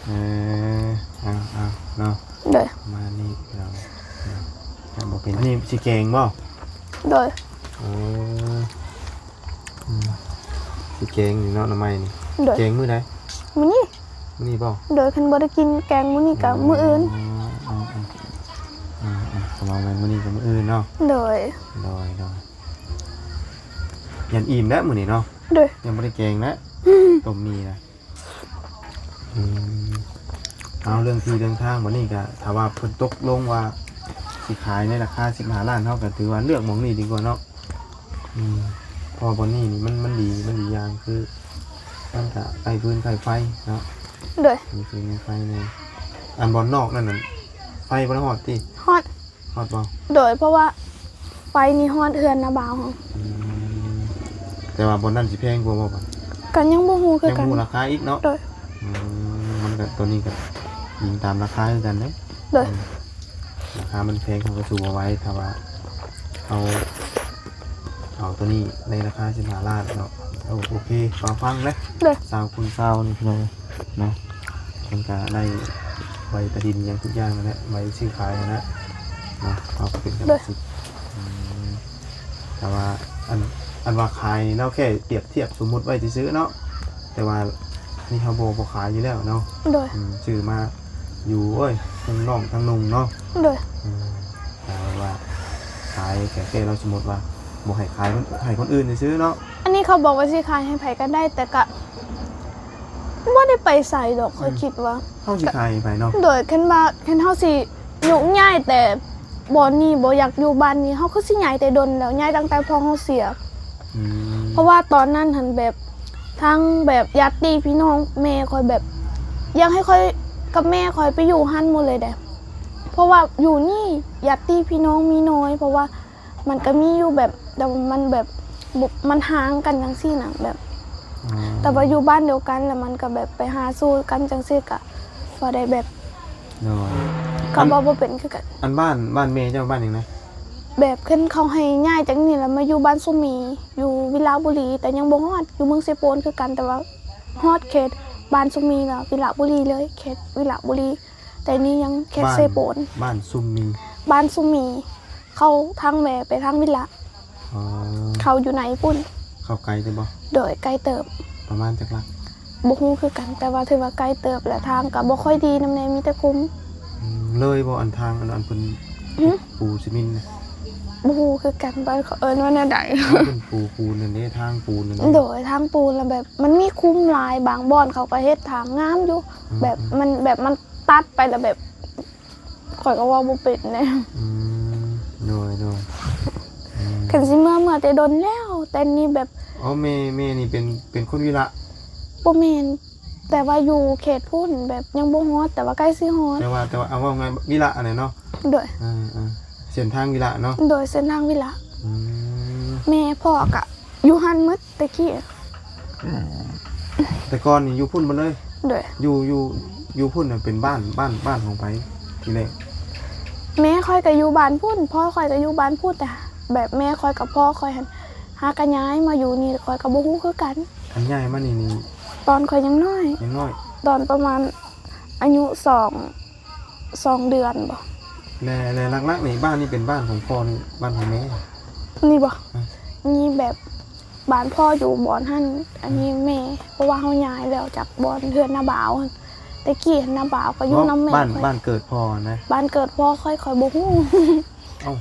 ເອີ ເອົາໆ ເນາະ. ໂດຍ ປະມານນີ້ເນາະ. ເນາະ ບໍ່ເປັນ ອັນນີ້ຊິແກງບໍ່? ໂດຍ ໂອ້ ອືມ ຊິແກງນີ້ເນາະ ໜໍ່ໄມ້ນີ້. ໂດຍ ແກງມື້ໃດ? ມື້ນີ້. ມື້ນີ້ບໍ່? ໂດຍ ຄັນບໍ່ໄດ້ກິນແກງມື້ນີ້ກໍ ອໍ ມື້ອື່ນ. ອໍ ອໍ ອໍ ປະມານມື້ນີ້ກັບມື້ອື່ນເນາະ. ໂດຍ ໂດຍ ໂດຍ. ຢ້ານອີ່ມແລ້ວມື້ນີ້ເນາະ. ໂດຍ ຍັງບໍ່ໄດ້ແກງນະ ອືມ ຕົ້ມໝີ່ນະ. ອືມ ເອົາ ເລື່ອງທີ່ເລື່ອງທາງບັດນີ້ກະ ຖ້າວ່າເພິ່ນຕົກລົງວ່າຊິຂາຍໃນລາຄາສິບຫ້າລ້ານ ເຮົາກະຖືວ່າເລືອກໝ່ອງນີ້ດີກວ່າເນາະ. ອືມ ເພາະວ່າບ່ອນນີ້ນີ້ມັນ ມັນດີ ມັນດີຢ່າງຄື ມັນກະໃກ້ຟືນໃກ້ໄຟເນາະ. ໂດຍ ມີຟືນມີໄຟແດ່. ອັນບ່ອນນອກນັ້ນນະ ໄຟບໍ່ໄດ້ຮອດຕິ? ຮອດ. ຮອດບໍ່? ໂດຍ ເພາະວ່າໄຟນີ້ຮອດເຮືອນນ້າບ່າວເຮົາ. ອືມ ແຕ່ວ່າບ່ອນນັ້ນຊິແພງກວ່າບໍ່ບັດ? ກໍຍັງບໍ່ຮູ້ຄືກັນ. ຍັງບໍ່ຮູ້ລາຄາອີກເນາະ? ໂດຍ. ອືມ ມັນກໍ ໂຕນີ້ກໍອີງຕາມລາຄາຄືກັນເດ້. ໂດຍ. ອືມ ລາຄາມັນແພງ ເຮົາກໍສູ້ບໍ່ໄຫວ ຖ້າວ່າເຮົາເອົາໂຕນີ້ໃນລາຄາສິບຫ້າລ້ານເນາະ. ໂອ ໂອເຄ ລໍຟັງເດີ. ໂດຍ. ຊາວຄູນຊາວນີ້ພີ່ນ້ອງເນາະ ມັນກະໄດ້ໃບຕາດິນຫຍັງທຸກຢ່າງຫັ້ນແຫຼະ ໃບຊື້ຂາຍຫັ້ນແຫຼະເນາະ ເຮົາກໍເປັນກຳມະສິດ. ໂດຍ. ອືມ ແຕ່ວ່າອັນ ອັນວ່າຂາຍນີ້ເນາະ ແຄ່ປຽບທຽບສົມມຸດໄວ້ຊື່ໆເນາະ ແຕ່ວ່າອັນນີ້ເຮົາບໍ່ ບໍ່ຂາຍຢູ່ແລ້ວເນາະ. ໂດຍ. ອືມ ຊື້ມາຢູ່ ໂອ້ຍ ທັງນ້ອງທັງນຸ່ງເນາະ. ໂດຍ. ອືມ ແຕ່ວ່າຂາຍແຄ່ ແຄ່ລາວສົມມຸດວ່າບໍ່ໃຫ້ຂາຍໃຫ້ຄົນອື່ນຊື່ໆເນາະ. ອັນນີ້ເຂົາບອກວ່າຊິຂາຍໃຫ້ໃຜກໍໄດ້ ແຕ່ກະ ບໍ່ໄດ້ໄປໃສດອກ ອືມ ຂ້ອຍຄິດວ່າ ເຮົາຊິຂາຍໃຫ້ໃຜເນາະ? ໂດຍ ຄັນວ່າ ຄັນເຮົາຊິໂຍກຍ້າຍແຕ່ບ່ອນນີ້ ບໍ່ຢາກຢູ່ບ້ານນີ້ ເຮົາຄືຊິຍ້າຍແຕ່ດົນແລ້ວ ຍ້າຍຕັ້ງແຕ່ພໍ່ເຮົາເສຍ. ອືມ ເພາະວ່າຕອນນັ້ນຫັ້ນແບບ ທັງແບບຍາດຕິພີ່ນ້ອງແມ່ຂ້ອຍແບບ ຢາກໃຫ້ຂ້ອຍກັບແມ່ຂ້ອຍໄປຢູ່ຫັ້ນໝົດເລີຍເດ້ ເພາະວ່າຢູ່ນີ້ຍາດຕິພີ່ນ້ອງມີໜ້ອຍ ເພາະວ່າ ມັນກໍມີຢູ່ແບບ ແຕ່ວ່າມັນແບບ ບໍ່ ມັນຫ່າງກັນຈັ່ງຊີ້ນະ ແບບ ອືມ ແຕ່ວ່າຢູ່ບ້ານດຽວກັນ ແລ້ວມັນກໍແບບໄປຫາສູ່ກັນຈັ່ງຊີ້ ກໍບໍ່ໄດ້ແບບ ໂດຍ ກໍ ອັນ ເວົ້າບໍ່ເປັນຄືກັນ. ອັນບ້ານ ບ້ານແມ່ເຈົ້າບ້ານຫຍັງນະ? ແບບຄັນເຂົາໃຫ້ຍ້າຍຈາກນີ້ແລ້ວມາຢູ່ບ້ານສຸມີ ຢູ່ວິລະບູລີ ແຕ່ຍັງບໍ່ຮອດ ຢູ່ເມືອງເຊໂປນຄືກັນ ແຕ່ວ່າຮອດເຂດບ້ານສຸມີແລ້ວ ວິລະບູລີເລີຍ ເຂດວິລະບູລີ. ແຕ່ນີ້ຍັງແຄ່ເຊໂປນ. ບ້ານຊຸມມີ ບ້ານຊຸມມີ ເຂົ້າທາງແວໄປທາງວິລະ. ອໍ ເຂົ້າຢູ່ໃນພຸ້ນ. ເຂົ້າໄກເຕີບບໍ່? ໂດຍ ໄກເຕີບ. ປະມານຈັກຫຼັກ? ບໍ່ຮູ້ຄືກັນ ແຕ່ວ່າຖືວ່າໄກເຕີບ ແລະ ທາງກໍບໍ່ຄ່ອຍດີນຳແດ່ ມີແຕ່ຂຸມ. ອືມ ເລີຍບໍ່ ອັນທາງ ອັນ ອັນເພິ່ນ ຫື? ເຮັດປູຊີເມັນນະ? ບໍ່ຮູ້ຄືກັນວ່າເຂົາເອີ້ນວ່າແນວໃດ. ເພິ່ນປູປູນນັ້ນເດ້ ທາງປູນນັ້ນເດ້. ໂດຍ ທາງປູນ ແລ້ວແບບມັນມີຂຸມຫຼາຍ ບາງບ່ອນເຂົາກໍເຮັດທາງງາມຢູ່. ອືມ ແບບມັນ ແບບມັນຕັດໄປແລ້ວແບບ ຂ້ອຍກໍເວົ້າບໍ່ເປັນແດ່. ອືມ ໂດຍ ໂດຍ ອືມ ຄັນຊິເມືອ ເມືອແຕ່ດົນແລ້ວ ແຕ່ນີ້ແບບ ອໍ ແມ່ ແມ່ນີ້ເປັນ ເປັນຄົນວິລະ? ບໍ່ແມ່ນ ແຕ່ວ່າຢູ່ເຂດພຸ້ນ ແບບຍັງບໍ່ຮອດ ແຕ່ວ່າໃກ້ຊິຮອດ. ແຕ່ວ່າ ແຕ່ວ່າ ເອົາ ເວົ້າງ່າຍ ວິລະຫັ້ນແຫຼະເນາະ. ໂດຍ ເອີ ເອີ ເສັ້ນທາງວິລະເນາະ. ໂດຍ ເສັ້ນທາງວິລະ. ອືມ ແມ່ພໍ່ກະຢູ່ຫັ້ນໝົດແຕ່ກີ້. ອືມ ແຕ່ກ່ອນນີ້ຢູ່ພຸ້ນໝົດເລີຍ? ໂດຍ ຢູ່ ຢູ່ ຢູ່ພຸ້ນນະ ເປັນບ້ານ ບ້ານ ບ້ານຂອງໃຜທີແລກ? ແມ່ຂ້ອຍກໍຢູ່ບ້ານພຸ້ນ ພໍ່ຂ້ອຍກໍຢູ່ບ້ານພຸ້ນ ແຕ່ແບບແມ່ຂ້ອຍກັບພໍ່ຂ້ອຍຫັ້ນ ຫາກະຍ້າຍມາຢູ່ນີ້ ຂ້ອຍກໍບໍ່ຮູ້ຄືກັນ. ຄັນຍ້າຍມານີ້ນີ້ ຕອນຂ້ອຍຍັງນ້ອຍ ຍັງນ້ອຍ ຕອນປະມານອາຍຸສອງ ສອງເດືອນບໍ? ແລະ ແລະ ຫຼັກໆນີ້ ບ້ານນີ້ເປັນບ້ານຂອງພໍ່ ຫຼື ບ້ານຂອງແມ່? ນີ້ບໍ? ອືມ ນີ້ແບບ ບ້ານພໍ່ຢູ່ບ່ອນຫັ້ນ ອັນນີ້ແມ່ ເພາະວ່າເຮົາຍ້າຍແລ້ວຈາກບ່ອນເຮືອນນ້າບ່າວຫັ້ນ. ແຕ່ກີ້ຫັ້ນນ້າບ່າວກໍຢູ່ນຳແມ່ຂ້ອຍ. ບ້ານ ບ້ານເກີດພໍ່ນະ? ບ້ານເກີດພໍ່ຂ້ອຍ ຂ້ອຍບໍ່ຮູ້. ເອົ້າ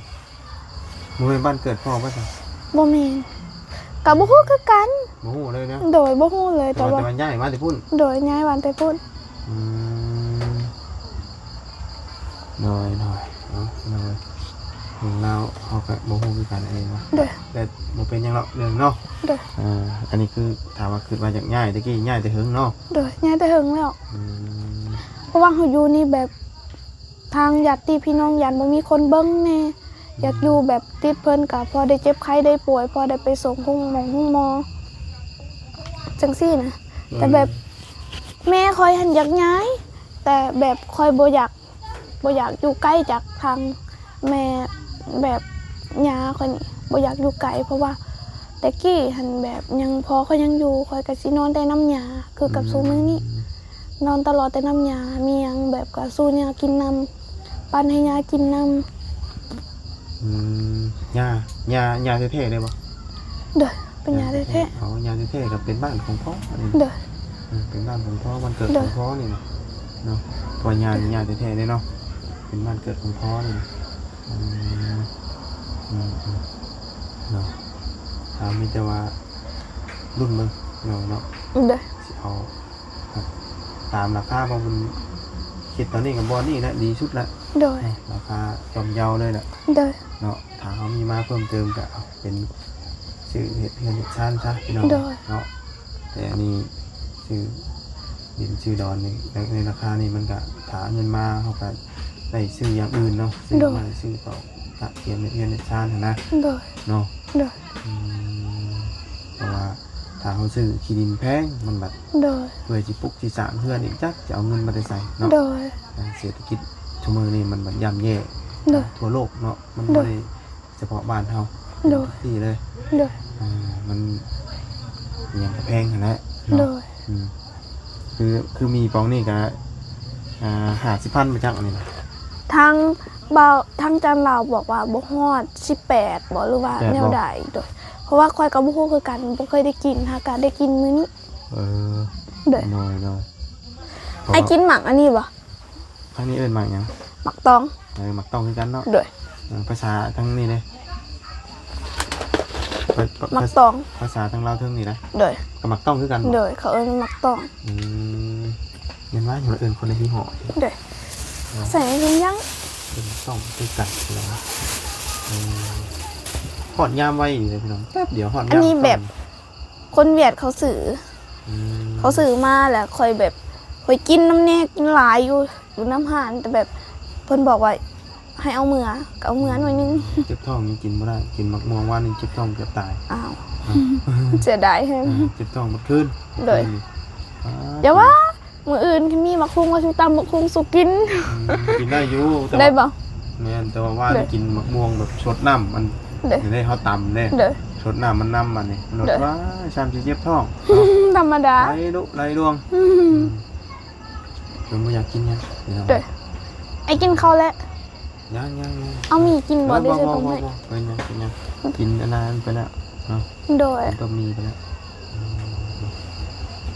ບໍ່ແມ່ນບ້ານເກີດພໍ່ບໍ່ຊະ? ບໍ່ແມ່ນ ກໍບໍ່ຮູ້ຄືກັນ. ບໍ່ຮູ້ເລີຍນະ? ໂດຍ ບໍ່ຮູ້ເລີຍ ແຕ່ວ່າ ແຕ່ວ່າ ແຕ່ວ່າຍ້າຍມາແຕ່ພຸ້ນ? ໂດຍ ຍ້າຍມາແຕ່ພຸ້ນ. ອືມ ໂດຍ ໂດຍ ເນາະ ເນາະ ເລື່ອງລາວເຮົາກໍບໍ່ຮູ້ຄືກັນເອງເນາະ. ໂດຍ ແຕ່ບໍ່ເປັນຫຍັງເນາະ ເລື່ອງເນາະ. ໂດຍ ເອີ ອັນນີ້ຄືຖາມວ່າຄິດວ່າຢາກຍ້າຍ ແຕ່ກີ້ຍ້າຍແຕ່ເຫິງເນາະ? ໂດຍ ຍ້າຍແຕ່ເຫິງແລ້ວ. ອືມ ເພາະວ່າເຮົາຢູ່ນີ້ແບບ ທາງຍາດຕິພີ່ນ້ອງຢ້ານບໍ່ມີຄົນເບິ່ງແດ່. ອືມ ຢາກຢູ່ແບບຕິດເພິ່ນ ກໍພໍໄດ້ເຈັບໄຂ້ໄດ້ປ່ວຍ ພໍໄດ້ໄປສົ່ງໂຮງໝໍໂຮງໝໍ ຈັ່ງຊີ້ນະ. ອືມ ແຕ່ແບບແມ່ຂ້ອຍຫັ້ນຢາກຍ້າຍ ແຕ່ແບບຂ້ອຍບໍ່ຢາກ ບໍ່ຢາກຢູ່ໃກ້ຈາກທາງແມ່ ແບບຍ່າຂ້ອຍນີ້ ບໍ່ຢາກຢູ່ໄກ ເພາະວ່າແຕ່ກີ້ຫັ້ນແບບຍັງ ພໍ່ຂ້ອຍຍັງຢູ່ ຂ້ອຍກໍຊິນອນແຕ່ນຳຍ່າ ຄືກັບ ອືມ ຊຸມື້ນີ້ ນອນຕະຫຼອດແຕ່ນຳຍ່າ ມີຫຍັງແບບກໍສູ່ຍ່າກິນນຳ ປັ້ນໃຫ້ຍ່າກິນນຳ. ອືມ ຍ່າ ຍ່າ ຍ່າແທ້ໆເລີຍບໍ່? ໂດຍ ເປັນຍ່າແທ້ໆ. ອໍ ຍ່າແທ້ໆ ກໍເປັນບ້ານຂອງພໍ່ນີ້. ໂດຍ ເປັນບ້ານຂອງພໍ່ ບ້ານເກີດຂອງພໍ່ນີ້ນະເນາະ. ເພາະວ່າຍ່ານີ້ຍ່າແທ້ໆເລີຍເນາະ ເປັນບ້ານເກີດຂອງພໍ່ນີ້ນະ. ອືມ ອືມ ເນາະ ເຮົາມີແຕ່ວ່າລຸ້ນເບິ່ງເນາະ ເນາະ. ໂດຍ ຊິເອົາ ຕາມລາຄາ ເພາະເພິ່ນຄິດຕອນນີ້ກໍບ່ອນນີ້ແຫຼະ ດີສຸດລະ. ໂດຍ ລາຄາຍ່ອມເຍົາເລີຍລະ. ໂດຍ ເນາະ ຖ້າເຮົາມີມາເພີ່ມເຕີມກໍເອົາເປັນຊື້ເຮັດເຮືອນເຮັດຊານຊະ ພີ່ນ້ອງ. ໂດຍ ເນາະ ແຕ່ອັນນີ້ຊື້ດິນຊື້ດອນນີ້ ໃນ ໃນລາຄານີ້ມັນກໍ ຖ້າເງິນມາເຮົາກໍໄດ້ຊື້ຢ່າງອື່ນເນາະ ຊື້ ໂດຍ ໄມ້ຊື້ຕອກ ກະກຽມເຮັດເຮືອນເຮັດຊານຫັ້ນນະ. ໂດຍ ເນາະ ໂດຍ ອືມ ເພາະວ່າ ຖ້າເຮົາຊື້ທີ່ດິນແພງ ມັນບັດ ໂດຍ ເພື່ອຊິປຸກຊິສ້າງເຮືອນອີກ ຈັກຈະເອົາເງິນມາແຕ່ໃສເນາະ. ໂດຍ ອ່າ ເສດຖະກິດຊຸມື້ນີ້ມັນບັດຍ່ຳແຍ່ ໂດຍ ທົ່ວໂລກເນາະ ມັນ ໂດຍ ບໍ່ໄດ້ສະເພາະບ້ານເຮົາ ໂດຍ ທຸກທີ່ເລີຍ. ໂດຍ ອ່າ ມັນຫຍັງກໍແພງຫັ້ນແຫຼະເນາະ. ໂດຍ ອືມ ຄື ຄືມີປອງນີ້ກໍ ອ່າ ຫ້າສິບພັນ ບໍ່ຈັກອັນນີ້ນະ. ທາງບ່າວ ທາງຈານລາວບອກວ່າບໍ່ຮອດສິບແປດບໍ ຫຼືວ່າ ແປດ ແນວໃດ ໂດຍ ເພາະວ່າຂ້ອຍກໍບໍ່ຮູ້ຄືກັນ ບໍ່ເຄີຍໄດ້ກິນ ຫາກະໄດ້ກິນມື້ນີ້. ເອີ ໂດຍ ໂດຍ ໂດຍ ອ້າຍກິນໝາກອັນນີ້ບໍ່? ທາງນີ້ເອີ້ນໝາກຫຍັງ? ໝາກຕອງ. ເອີ ໝາກຕອງຄືກັນເນາະ. ໂດຍ ເອີ ພາສາທາງນີ້ເດ້? ໝາກຕອງ ພາສາທາງລາວເທິງນີ້ນະ. ໂດຍ ກໍໝາກຕອງຄືກັນ. ໂດຍ ເຂົາເອີ້ນໝາກຕອງ. ອືມ ແມ່ນວ່າເຂົາເອີ້ນຄົນລະຍີ່ຫໍ້. ໂດຍ ໃສ່ໃນຖົງຢາງ ເອີ້ນໝາກຕອງຄືກັນ. ເອີ ຮອດຍາມໄວຢູ່ເດ້ພີ່ນ້ອງ ແປັບດຽວຮອດຍາມ. ອັນນີ້ແບບຄົນຫວຽດເຂົາຊື້ ອືມ ເຂົາຊື້ມາແລ້ວຂ້ອຍແບບ ຂ້ອຍກິນນຳແດ່ ກິນຫຼາຍຢູ່ ຢູ່ນຳຮ້ານ ແຕ່ແບບເພິ່ນບອກວ່າໃຫ້ເອົາເມືອ ກໍເອົາເມືອໜ້ອຍໜຶ່ງ. ເຈັບທ້ອງຍັງກິນບໍ່ໄດ້ ກິນໝາກມ່ວງວານນີ້ເຈັບທ້ອງເກືອບຕາຍ. ອ້າວ ເສຍດາຍແຮງ. ເຈັບທ້ອງໝົດຄືນ. ໂດຍ ມື້ຄືນນີ້ ຢ່າວ່າ ມື້ອື່ນມີໝາກຫຸ່ງ ວ່າຊິຕຳໝາກຫຸ່ງສູ່ກິນ. ອືມ ກິນໄດ້ຢູ່ ແຕ່ວ່າ ໄດ້ບໍ່? ແມ່ນ ແຕ່ວ່າວານ ໂດຍ ກິນໝາກມ່ວງແບບຊົດນ້ຳມັນ ໂດຍ ເດ້ ເຮົາຕຳເດ້ ໂດຍ ຊົດນ້ຳມັນນຳບັດນີ້ ໂດຍ ລົດວ່າຊ້ຳຊິເຈັບທ້ອງ ທຳມະດາ ໄຫຼລຸໄຫຼລວງ. ອືມ ອືມ ຈົນບໍ່ຢາກກິນຫຍັງ ໂດຍ ໄອ້ກິນເຂົ້າແລ້ວ? ຍັງໆໆ ເອົາໝີ່ກິນບໍ່? ເອີ ບໍ່ ບໍ່ ບໍ່ ບໍ່ ເປັນຫຍັງ ເປັນຫຍັງ ກິນອັນນັ້ນໄປແລ້ວເນາະ. ໂດຍ ກິນຕົ້ມໝີ່ໄປແລ້ວ.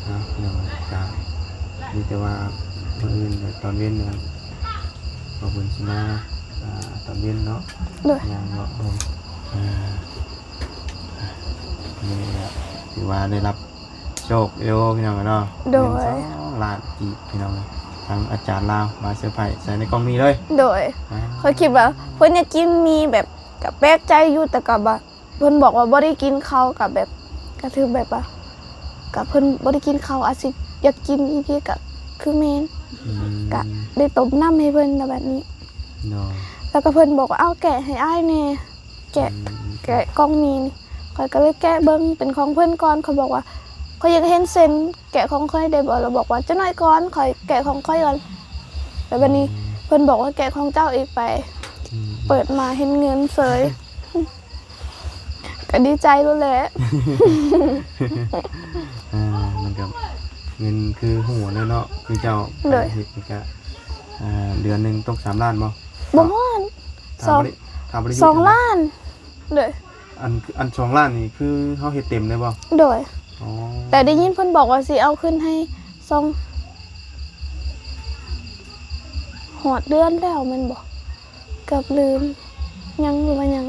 ເນາະ ພີ່ນ້ອງ ກະມີແຕ່ວ່າມື້ອື່ນຕອນເວັນນະ ເພິ່ນຊິມາ ອ່າ ຕອນເວັນເນາະ. ໂດຍ ຍ່າງເລາະເບິ່ງ ອ່າ ນີ້ແຫຼະ ຖືວ່າໄດ້ຮັບ ໂຊກຢູ່ພີ່ນ້ອງເນາະ. ໂດຍ ເງິນສອງລ້ານກີບພີ່ນ້ອງເອີຍ ທາງອາຈານລາວມາເຊີໄພຣໃສ່ໃນກ່ອງໝີ່ເລີຍ. ໂດຍ ອ່າ ຂ້ອຍຄິດວ່າເພິ່ນຢາກກິນໝີ່ ແບບກະແປກໃຈຢູ່ ແຕ່ກະວ່າເພິ່ນບອກວ່າບໍ່ໄດ້ກິນເຂົ້າ ກະແບບ ກະຖືແບບວ່າ ກະເພິ່ນບໍ່ໄດ້ກິນເຂົ້າ ອາດຊິຢາກກິນອີ່ພີກະຄືແມ່ນ ອືມ ກະໄດ້ຕົ້ມນ້ຳໃຫ້ເພິ່ນແບບນີ້. ໂດຍ ແລ້ວກະເພິ່ນບອກວ່າ ເອົາແກະໃຫ້ອ້າຍແດ່ ແກະ ອືມ ແກະກ່ອງໝີ່ນີ້ ຂ້ອຍກໍເລີຍແກະເບິ່ງເປັນຂອງເພິ່ນກ່ອນ. ຂ້ອຍບອກວ່າ ຂ້ອຍຢາກເຫັນເສັ້ນ ແກະຂອງຂ້ອຍໄດ້ບໍ່? ລາວບອກວ່າ ຈັກໜ້ອຍກ່ອນ ຂ້ອຍແກະຂອງຂ້ອຍກ່ອນ. ແລ້ວບາດນີ້ ອືມ ເພິ່ນບອກວ່າ ແກະຂອງເຈົ້າອີກໄປ ອືມ ເປີດມາເຫັນເງິນເສີຍ ກໍດີໃຈໂລດແຫຼະ. ອ່າ ມັນກໍເງິນຄືຮູ້ແລ້ວເນາະ ຄືເຈົ້າ ໂດຍ ໄປເຮັດນີ້ກະ ອ່າ ເດືອນໜຶ່ງຕົກສາມລ້ານບໍ່? ບໍ່ຮອດ ສອງ ສອງລ້ານ. ໂດຍ ອັນ ອັນສອງລ້ານນີ້ຄືເຮົາເຮັດເຕັມເລີຍບໍ່? ໂດຍ ອໍ ແຕ່ໄດ້ຍິນເພິ່ນບອກວ່າຊິເອົາຂຶ້ນໃຫ້ສອງ ຮອດເດືອນແລ້ວແມ່ນບໍ່? ເກືອບລືມ ຍັງ ຫຼືວ່າຍັງ?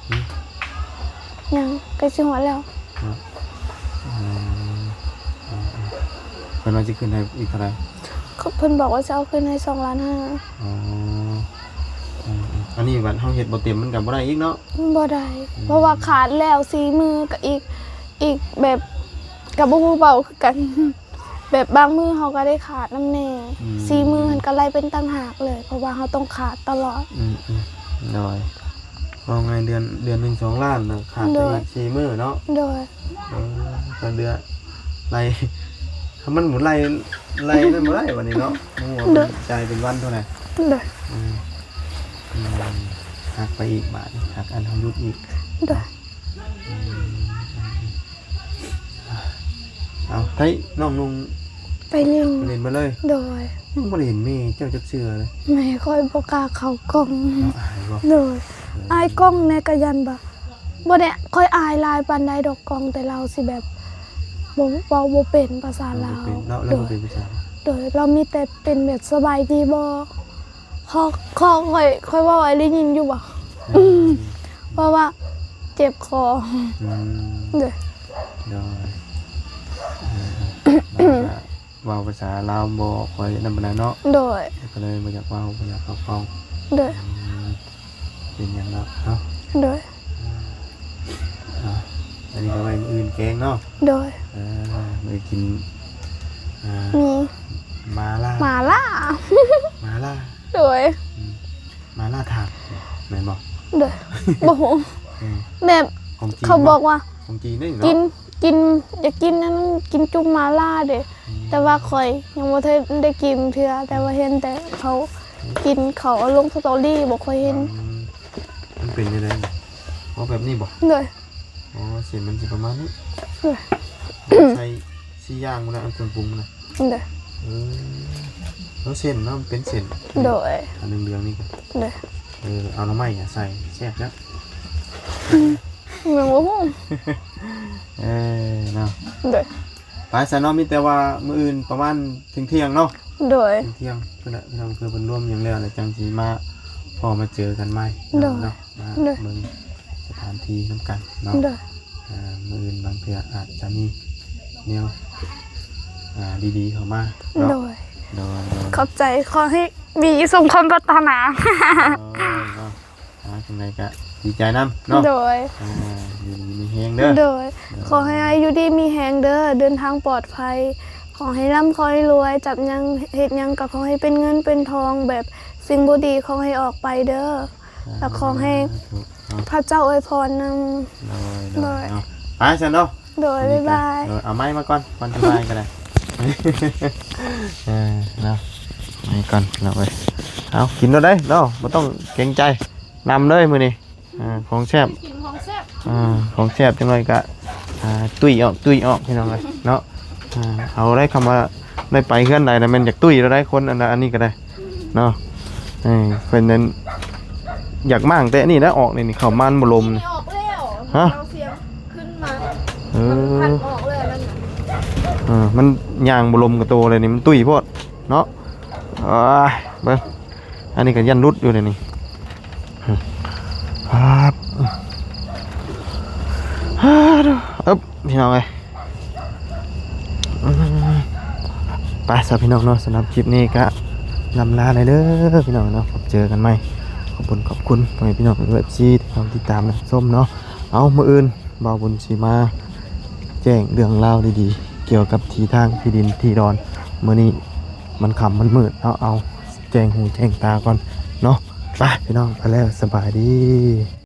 ຫືມ ຍັງ ໃກ້ຊິຮອດແລ້ວ. ເນາະ ເອີ ເພິ່ນວ່າຊິຂຶ້ນໃຫ້ອີກເທົ່າໃດ? ເພິ່ນບອກວ່າຊິເອົາຂຶ້ນໃຫ້ສອງລ້ານຫ້າ. ອໍ ເອີ ອັນນີ້ບັດເຮົາເຮັດບໍ່ເຕັມມັນກໍບໍ່ໄດ້ອີກເນາະ? ບໍ່ໄດ້ ອືມ ເພາະວ່າຂາດແລ້ວສີ່ມື້ ກໍອີກ ອີກແບບ ກໍບໍ່ຮູ້ເວົ້າຄືກັນ. ແບບບາງມື້ເຮົາກໍໄດ້ຂາດນຳແດ່ ອືມ ສີ່ມື້ຫັ້ນກໍໄລ່ເປັນຕ່າງຫາກເລີຍ ເພາະວ່າເຮົາຕ້ອງຂາດຕະຫຼອດ. ອືມໆ ໂດຍ ເວົ້າງ່າຍເດືອນ ເດືອນໜຶ່ງສອງລ້ານນະ ຂາດໄປ ໂດຍ ສີ່ມື້ເນາະ. ໂດຍ ເອີ ກໍເດືອນໄລ່ ຖ້າມັນບໍ່ໄລ່ ໄລ່ນັ້ນບໍ່ໄດ້ບັດນີ້ເນາະ ບໍ່ຮູ້ວ່າ ໂດຍ ມັນຈ່າຍເປັນວັນເທົ່າໃດ. ໂດຍ ອືມ ອືມ ຫັກໄປອີກບາດນີ້ ຫັກອັນເຮົາຢຸດອີກ. ໂດຍ ອືມ ເອົາ ໄທນ້ອງນຸ່ງໄປຫຼິ້ນ ໄປຫຼິ້ນມາເລີຍ. ໂດຍ ຍັງບໍ່ໄດ້ເຫັນແມ່ເຈົ້າຈັກເທື່ອເລີຍ. ແມ່ຂ້ອຍບໍ່ກ້າເຂົ້າກ້ອງ. ເນາະ ອາຍບໍ່? ໂດຍ ເອີ ອາຍກ້ອງແດ່ ກະຢ້ານວ່າ ບໍ່ໄດ້ ຂ້ອຍອາຍຫຼາຍປານໃດດອກກ້ອງ ແຕ່ລາວຊິແບບ ບໍ່ ເວົ້າບໍ່ເປັນພາສາລາວ. ເວົ້າບໍ່ເປັນເນາະ ລາວບໍ່ເປັນພາສາລາວ. ໂດຍ ລາວມີແຕ່ເປັນແບບ ສະບາຍດີບໍ່? ຂໍ ຂໍ ຂ້ອຍ ຂ້ອຍເວົ້າ ອ້າຍໄດ້ຍິນຢູ່ບໍ່? ອືມ ເພາະວ່າເຈັບຄໍ. ອືມ ໂດຍ ໂດຍ ເອີ ເວົ້າພາສາລາວບໍ່ຄ່ອຍນັ້ນປານໃດເນາະ. ໂດຍ ກໍເລີຍບໍ່ຢາກເວົ້າ ບໍ່ຢາກເຂົ້າກ້ອງ. ໂດຍ ອືມ ເປັນຫຍັງເນາະ ເນາະ. ໂດຍ ອ່າ ອັນນີ້ກໍໄວ້ມື້ອື່ນແກງເນາະ. ໂດຍ ເອີ ໄວ້ກິນ ອ່າ ມີ ໝາລ່າ ໝາລ່າ ໝາລ່າ. ໂດຍ ອືມ ໝາລ່າຖາດແມ່ນບໍ່? ໂດຍ ບໍ່ຮູ້ ອືມ ແບບ ຂອງຈີນ ເຂົາບອກວ່າ ຂອງຈີນເດ້ເນາະ ກິນ ກິນ ຢາກກິນອັນນັ້ນ ກິນຈຸໝາລ່າເດ້. ອືມ ແຕ່ວ່າຂ້ອຍຍັງບໍ່ເຄີຍໄດ້ກິນເທື່ອ ແຕ່ວ່າເຫັນແຕ່ເຂົາກິນ ເຂົາເອົາລົງສະຕໍຣີ ບໍ່ຄ່ອຍເຫັນ. ອືມ ມັນເປັນຈັ່ງໃດ? ເອົາແບບນີ້ບໍ່? ໂດຍ ອໍ ເສັ້ນມັນຊິປະມານນີ້. ໂດຍ ໃສ່ສີ່ຢ່າງພຸ້ນນະ ອັນເຄື່ອງປຸງພຸ້ນນະ. ໂດຍ ເອີ ເອົາເສັ້ນເນາະ ມັນເປັນເສັ້ນ. ໂດຍ ອັນເຫຼືອງໆນີ້ກໍ ໂດຍ ເອີ ເອົາໜໍ່ໄມ້ໃສ່ແຊບເນາະ. ອືມ ຍັງບໍ່ຮູ້. ເອີ ເນາະ ໂດຍ ໄປຊະເນາະ ມີແຕ່ວ່າມື້ອື່ນປະມານທ່ຽງໆເນາະ. ໂດຍ ທ່ຽງໆພຸ້ນແຫຼະ ພີ່ນ້ອງ ເພື່ອເພິ່ນລວມຫຍັງແລ້ວ ແລ້ວຈັ່ງຊິມາພໍ້ມາເຈີກັນໃໝ່. ໂດຍ ເນາະ ມາ ໂດຍ ເບິ່ງສະຖານທີ່ນຳກັນເນາະ. ໂດຍ ອ່າ ມື້ອື່ນບາງເທື່ອອາດຈະມີແນວ ອ່າ ດີໆເຂົ້າມາເນາະ. ໂດຍ ໂດຍ ໂດຍ ຂອບໃຈ ຂໍໃຫ້ມີສົມຄວາມປາດຖະໜາ. ໂດຍ ເນາະ ອ່າ ຈັ່ງໃດກໍດີໃຈນຳເນາະ. ໂດຍ ອ່າ ຢູ່ດີມີແຮງເດີ. ໂດຍ ໂດຍ ຂໍໃຫ້ອ້າຍຢູ່ດີມີແຮງເດີ ເດີນທາງປອດໄພ ຂໍໃຫ້ລ່ຳ ຂໍໃຫ້ລວຍ ຈັບຫຍັງເຮັດຫຍັງກໍຂໍໃຫ້ເປັນເງິນເປັນທອງ ແບບສິ່ງບໍ່ດີຂໍໃຫ້ອອກໄປເດີ. ແລ້ວຂໍໃຫ້ ສາທຸ ເນາະ ພະເຈົ້າອວຍພອນນຳ. ໂດຍ ໂດຍ ໂດຍ ເນາະ ໄປຊັ້ນເນາະ. ໂດຍ ບາຍບາຍ. ໂດຍ ເອົາໄມ້ມາກ່ອນ ກ່ອນຊິບາຍກໍໄດ້. ເອີ ເນາະ ໄມ້ກ່ອນເນາະເອີຍ. ເອົາ ກິນໂລດເດ້ເນາະ ບໍ່ຕ້ອງເກງໃຈ ນຳເລີຍມື້ນີ້. ອ່າ ຂອງແຊບ ກິນຂອງແຊບ. ອ່າ ຂອງແຊບ ຈັກໜ້ອຍກະ ອ່າ ຕຸ້ຍອອກ ຕຸ້ຍອອກ ພີ່ນ້ອງເອີຍເນາະ. ອ່າ ເອົາໄດ້ ຄຳວ່າໄດ້ໄປເຮືອນໃດນະ ແມ່ນຢາກຕຸ້ຍແລ້ວໄດ໋ ຄົນອັນ ອັນນີ້ກໍໄດ້ເນາະ. ເອີ ເພິ່ນນັ້ນຢາກມ້າງແຕ່ນີ້ນະ ອອກນີ້ ນີ້ເຂົ້າມາມັນບໍ່ລົມນີ້. ອອກແລ້ວ ຮະ? ເອົາສຽງຂຶ້ນມາ ເອີ ມັນພັດອອກເລີຍ ມັນ ເອີ ມັນຍ່າງບໍ່ລົມກັບໂຕເລີຍນີ້ ມັນຕຸ້ຍໂພດເນາະ. ເອີຍ ເບິ່ງ ອັນນີ້ກໍຢ້ານຫຼຸດຢູ່ເດນີ້. ປາດ ເອີບ ພີ່ນ້ອງເອີຍ. ອືມ ໄປຊະພີ່ນ້ອງເນາະ, ສຳລັບຄລິບນີ້ກະລ່ຳລາແລ້ວເດີພີ່ນ້ອງເນາະ, ພົບເຈີກັນໃໝ່. ຂອບຄຸນ ຂອບຄຸນພໍ່ແມ່ພີ່ນ້ອງ ເອັຟຊີ ທີ່ເຂົ້າມາຕິດຕາມຮັບຊົມເນາະ. ເອົາ ມື້ອື່ນບ່າວບຸນຊິມາແຈ້ງເລື່ອງລາວດີໆ ກ່ຽວກັບທີ່ທາງທີ່ດິນທີ່ດອນ. ມື້ນີ້ມັນຄ່ຳມັນມືດເນາະ, ເອົາ ແຈ້ງຫູແຈ້ງຕາກ່ອນເນາະ. ໄປພີ່ນ້ອງ ໄປແລ້ວ ສະບາຍດີ.